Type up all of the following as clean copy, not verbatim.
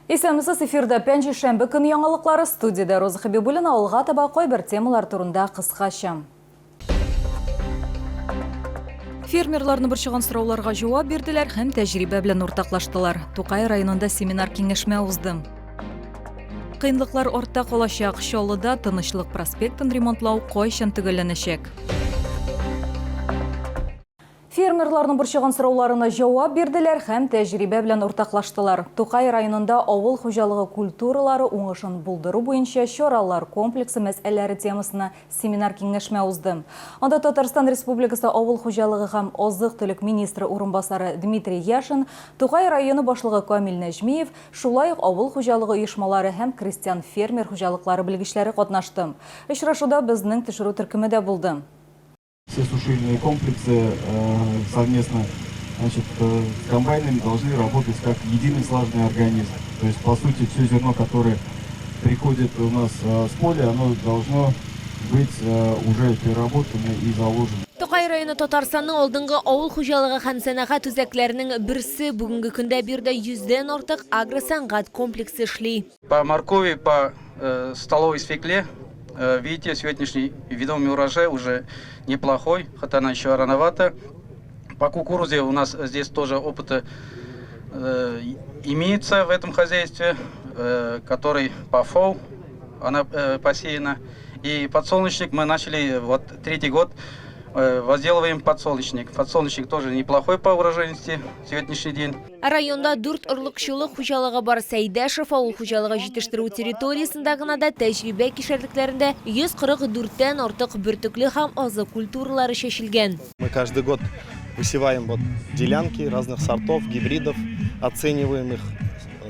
Исәнмесез, эфирда пәнҗешәмбе көн яңалыклары, студиядә Роза Хәбибуллина. Алга таба кайбер темалар турында кыскача. Фермерларны борчыган сорауларга җавап бирделәр һәм тәҗрибә белән уртаклаштылар. Тукай районында семинар-киңәшмә узды. Кыенлыклар артта калачак. Чаллыда Тынычлык проспектын ремонтлау кайчан төгәлләнәчәк? Фермерларның борчыган сорауларына җавап бирделәр һәм тәҗрибә белән уртаклаштылар. Тукай районында авыл хуҗалыгы культуралары уңышын булдыру буенча чаралар комплексы мәсьәләләре темасына семинар-киңәшмә узды. Анда Татарстан Республикасы авыл хуҗалыгы һәм азык-төлек министры урынбасары Дмитрий Яшин, Тукай районы башлыгы Камил Нәҗмиев, шулай ук авыл хуҗалыгы оешмалары һәм крестьян-фермер хуҗалыклары белгечләре катнашты. Очрашуда безнең төшерү төркеме дә булды. Все сушильные комплексы э, совместно значит, э, с комбайнами должны работать как единый слаженный организм. То есть, по сути, все зерно, которое приходит у нас э, с поля, оно должно быть уже переработано и заложено. Тукай районы Татарстанның алдынгы авыл хуҗалыгы һәм сәнәгать үзәкләренең берсе. Бүгенге көндә биредә йөздән артык агросәнгать комплексы эшли. По моркови, по э, столовой свекле, э, видите, сегодняшний ведомый урожай уже неплохой, хотя она еще рановато. По кукурузе у нас здесь тоже опыты э, имеется в этом хозяйстве, который по ФОУ она посеяна. И подсолнечник мы начали вот третий год возделываем подсолнечник. Подсолнечник тоже неплохой по урожайности сегодняшний день. Районда дүрт орлыкчылык хуҗалыгы бар. Сәйдәшев авыл хуҗалыгы җитештерү территориясендә гына да тәҗрибә кишәрлекләрендә 144 тән артык бөртекле һәм азык культуралары чәчелгән. Мы каждый год высеваем вот делянки разных сортов, гибридов, оцениваем их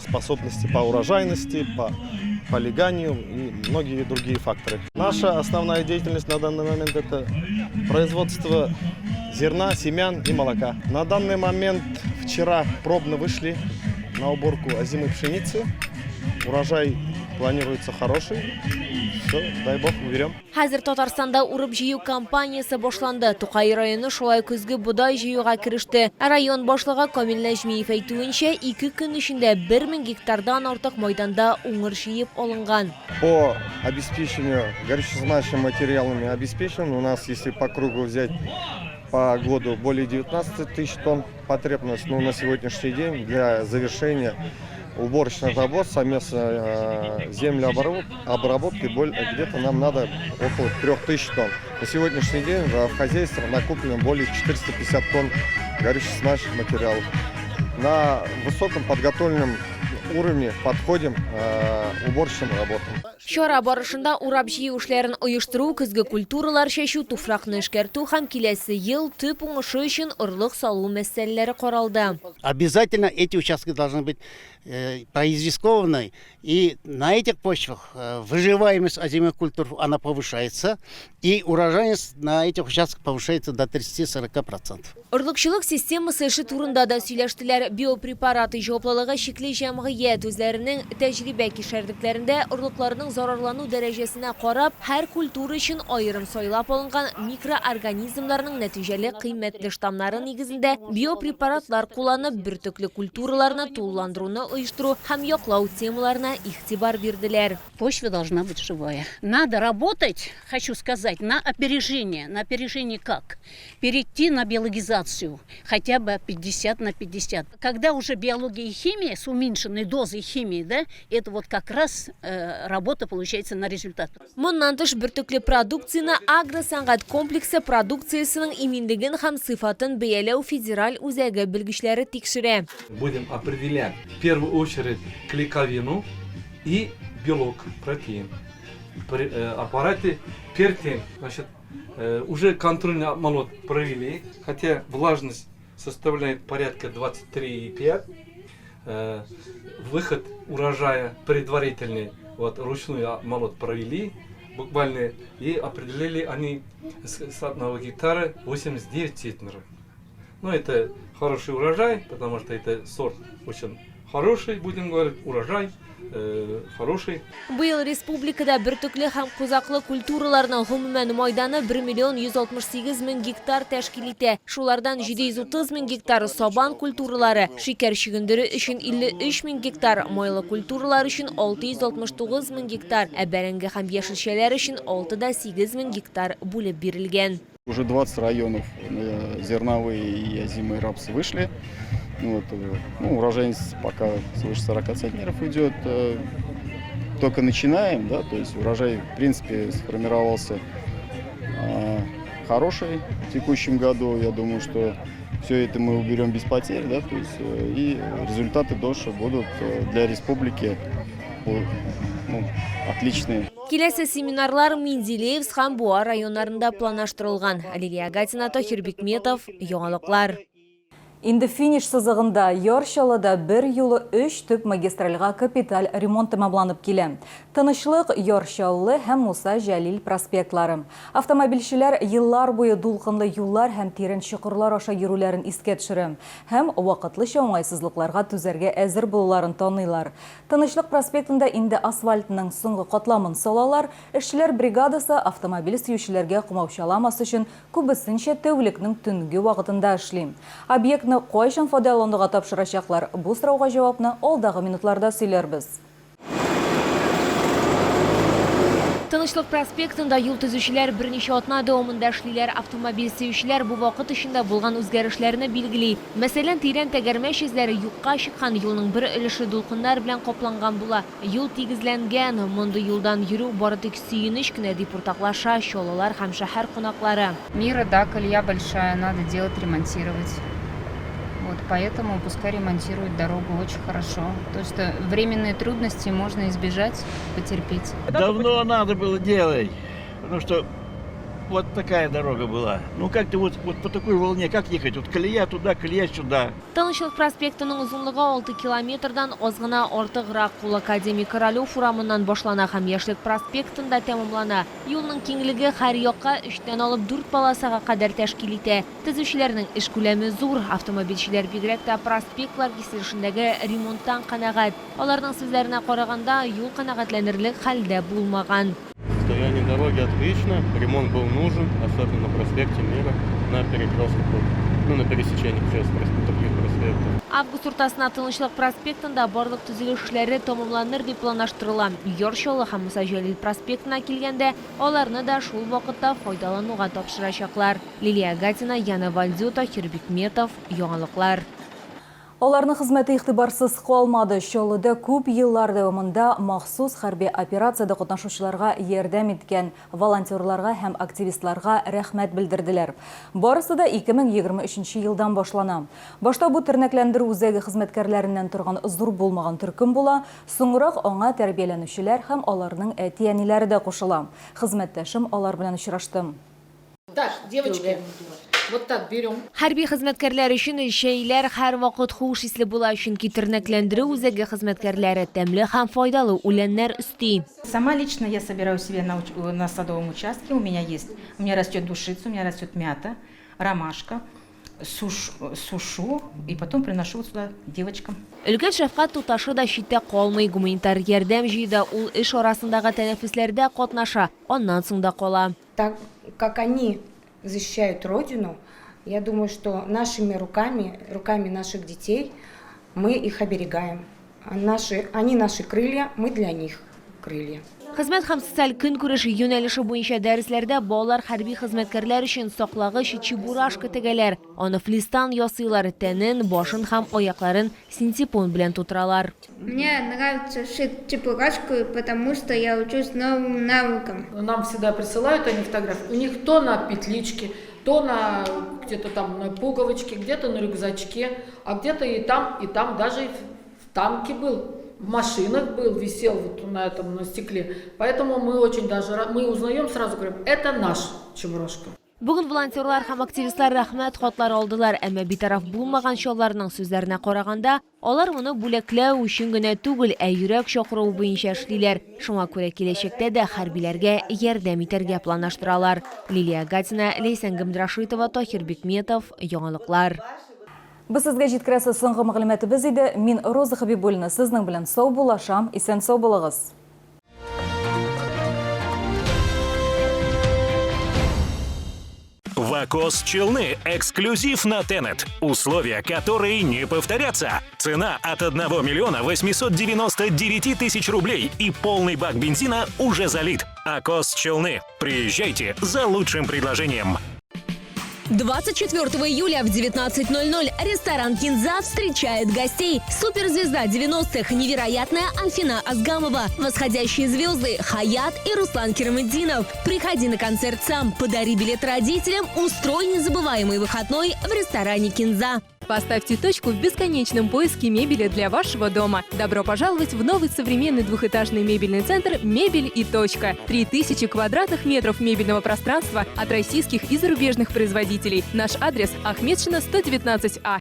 способности по урожайности, по полеганию и многие другие факторы. Наша основная деятельность на данный момент это производство зерна, семян и молока. На данный момент вчера пробно вышли на уборку озимой пшеницы. Урожай планируется хороший. Все, дай бог, уберем. Хәзер Татарстанда урып-җыю кампаниясе башланды. Тукай районы шулай көзге бодай җыюга кереште. Район башлыгы Камил Нәҗмиев әйтүенчә, ике көн эчендә 1000 гектардан артык майданда уңыш җыеп алынган. По обеспечению горюче-смазочными материалами обеспечен. У нас, если по кругу взять, по году более 19 тысяч тонн потребность. Но на сегодняшний день для завершения уборочных работ совместно э, землеобработки где-то нам надо около 3000 тонн. На сегодняшний день в хозяйстве накоплено более 450 тонн горюче-смазочных материалов. На высоком подготовленном уровне подходим э, уборочным работам. Чара барышында урап-җыю эшләрен оештыру, көзге культуралар чәчү, туфракны эшкәртү һәм киләсе ел төп уңышы өчен орлык салу мәсьәләләре каралды. Обязательно эти участки должны быть э, произвесткованы, и на этих почвах э, выживаемость озимых культур она повышается, и урожайность на этих участках повышается до 30-40%. Орлыкчылык системасы эше турында да сөйләштеләр. Биопрепараты җаваплылыгы чикле җәмгыять үзләренең тәҗрибә кишәрлекләрендә орлыкларның зарарлану дәрәҗәсенә карап, һәр культура өчен аерым сайлап алынган микроорганизмнарның нәтиҗәле кыйммәтле штаммнары нигезендә биопрепаратлар кулланып, бөртекле культураларны тулыландыруны оештыру һәм яклау темаларына игътибар бирделәр. Почва должна быть живая. Надо работать, хочу сказать, на опережение. На опережение как? Перейти на биологизацию, хотя бы 50 на 50. Когда уже биология и химия с уменьшенной дозой химии, да, это вот как раз э, работа получается на результат. Моннан тыш, бөртекле продукцияне агросәнгать комплексы продукциясенең иминлеген һәм сыйфатын бәяләү федераль үзәге белгечләре тикшерә. Будем определять в первую очередь клейковину и белок, протеин. При э, аппарате пертин, значит, Э, уже контрольный обмолот провели, хотя влажность составляет порядка 23,5. Э, выход урожая предварительный, вот ручной обмолот провели буквально, и определили они с одного гектара 89 центнеров. Ну, это хороший урожай, потому что это сорт очень Хороший, будем говорить, урожай, э, хороший. Быел республикада бөртекле һәм кузаклы культураларның гомумән майданы 1 миллион 168 мең гектар тәшкил итә. Шулардан 730 мең гектары сабан культуралары, шикәр чөгендере өчен 53 мең гектар, майлы культуралар өчен 669 мең гектар, ә бәрәңге һәм яшелчәләр өчен 6,8 мең гектар бүлеп бирелгән. Уже 20 районов э, зерновые и озимые рапсы вышли. Вот, э, ну, урожайность пока свыше 40 центнеров идет. Э, только начинаем, да, то есть урожай, в принципе, сформировался хороший в текущем году. Я думаю, что все это мы уберем без потерь, да, то есть и результаты дольше будут для республики ну, отличные. Киләсе семинарлар Менделеевск һәм Буа районнарында планлаштырылган. Лилия Гатина, Таһир Бикметов, Яңалыклар. Инде финиш сызыгында Яр Чаллыда бер юлы өч төп магистральга капиталь ремонт тәмамланып килә. Тынычлык, Яр Чаллы һәм Муса Җәлил проспектлары. Автомобильчеләр еллар буе дулкынлы юллар һәм тирән чокырлар аша йөрүләрен искә төшерә һәм вакытлыча уңайсызлыкларга түзәргә әзер булуларын таныйлар. Тынычлык проспектында инде асфальтның соңгы катламын салалар, эшчеләр бригадасы автомобиль сөючеләргә комаучаламас өчен күбесенчә тәүлекнең төнге вакытында эшли. Объектны кайчан файдалануга тапшырачаклар, бу сорауга җавапны алдагы минутларда сөйләрбез. Тынычлык проспектында юл төзүчеләр берничә атна дәвамында эшлиләр. Автомобиль сөючеләр бу вакыт эчендә булган үзгәрешләрне билгели. Мәсәлән, тирән тәгәрмәч эзләре юкка чыккан, юлның бер өлеше дулкыннар белән капланган була. Юл тигезләнгән. Мондый юлдан йөрү бары тик сөенеч кенә, дип уртаклаша чаллылар һәм шәһәр кунаклары. Мира, да, колея большая, надо делать, ремонтировать. Вот, поэтому пускай ремонтируют дорогу очень хорошо. То, что временные трудности можно избежать, потерпеть. Давно надо было делать, потому что вот такая дорога была. Ну как ты вот, вот по такой волне, как ехать? Вот колея туда, колея сюда. Тынычлык проспектының озынлыгы 6 километрдан аз гына артыграк. Ул Академик Королев урамыннан башлана һәм Яшьлек проспектында тәмамлана. Юлның киңлеге һәр якка өчтән алып дүрт полосага кадәр тәшкил итә. Төзүчеләрнең эш күләме зур. Автомобильчеләр бигрәк тә проспектлар киселешендәге ремонттан канәгать. Аларның сүзләренә караганда, юл канәгатьләнерлек хәлдә булмаган. Состояние дороги отлично, ремонт был нужен, особенно на проспекте Мира, на перекрестках, ну, на пересечении через других проспектов. Август уртасына Тынычлык проспектында барлык төзелеш эшләре тәмамланыр дип планлаштырыла. Яр Чаллы һәм Муса Җәлил проспектына килгәндә, аларны да шул вакытта файдалануга тапшырачаклар. Лилия Гатина, Яна Вальдю, Таһир Бикметов, Яңалыклар. Аларның хезмәте игътибарсыз калмады. Чаллыда күп еллар дәвамында махсус хәрби операциядә катнашучыларга ярдәм иткән волонтерларга һәм активистларга рәхмәт белдерделәр. Барысы да 2023 елдан башлана. Башта бу тернәкләндерү үзәге хезмәткәрләреннән торган зур булмаган төркем була, соңрак аңа тәрбияләнүчеләр һәм аларның әти-әниләре дә кушыла. Хезмәттәшем алар белән очрашты. Так, девочки, вот так берем. Хәрби хезмәткәрләр өчен чәйләр һәрвакыт хуш исле була, чөнки тернәкләндерү үзәге хезмәткәрләре тәмле һәм файдалы үләннәр өсти. Сама лично я собираю себе на, на садовом участке. У меня есть, у меня растет душица, у меня растет мята, ромашка. Суш, сушу и потом приношу вот сюда девочкам. Өлкән шәфкать туташы да читтә калмый, гуманитар ярдәм җыюда ул эш арасындагы тәнәфесләрдә катнаша, аннан соң да кала. Так как они защищают Родину, я думаю, что нашими руками, руками наших детей мы их оберегаем. Наши, они наши крылья, мы для них крылья. Хезмәт һәм социаль көнкүреш юнәлеше буенча дәресләрдә балалар хәрби хезмәткәрләр өчен саклагыч чебурашка тегәләр. Аны флистан ясыйлар, тәнен, башын һәм аякларын синтепон белән тутыралар. Мне нравится шить чебурашку, потому что я учусь новым навыкам. Нам всегда присылают они фотографии. У них то на петличке, то на где-то там на пуговичке, где-то на рюкзачке, а где-то и там, даже и в танке был, в машинах был, висел вот на этом на стекле. Поэтому мы очень даже, мы узнаем сразу, говорим, это наш чебурашка. Бүген волонтерлар һәм активистлар рәхмәт хатлары алдылар, әмма битараф булмаган чалларның сүзләренә караганда, алар моны бүләкләү өчен генә түгел, ә йөрәк чакыруы буенча эшлиләр. Шуңа күрә киләчәктә дә хәрбиләргә ярдәм итәргә планлаштыралар. Лилия Гатина, Ләйсән Габдрашитова, Таһир Бикметов, Яңалыклар. Без сезгә җиткерәсе соңгы мәгълүматыбыз иде. Мин Роза Хабибуллина сезнең белән саубуллашам. Исән-сау булыгыз. Вакос Челны. Эксклюзив на Тенет. Условия, которые не повторятся. Цена от 1 миллиона 899 тысяч рублей и полный бак бензина уже залит. Акос Челны. Приезжайте за лучшим предложением. 24 июля в 19:00 ресторан «Кинза» встречает гостей. Суперзвезда 90-х, невероятная Альфина Азгамова, восходящие звезды Хаят и Руслан Кираметдинов. Приходи на концерт сам, подари билет родителям, устрой незабываемый выходной в ресторане «Кинза». Поставьте точку в бесконечном поиске мебели для вашего дома. Добро пожаловать в новый современный двухэтажный мебельный центр «Мебель и точка». 3000 квадратных метров мебельного пространства от российских и зарубежных производителей. Наш адрес: Ахметшина, 119А.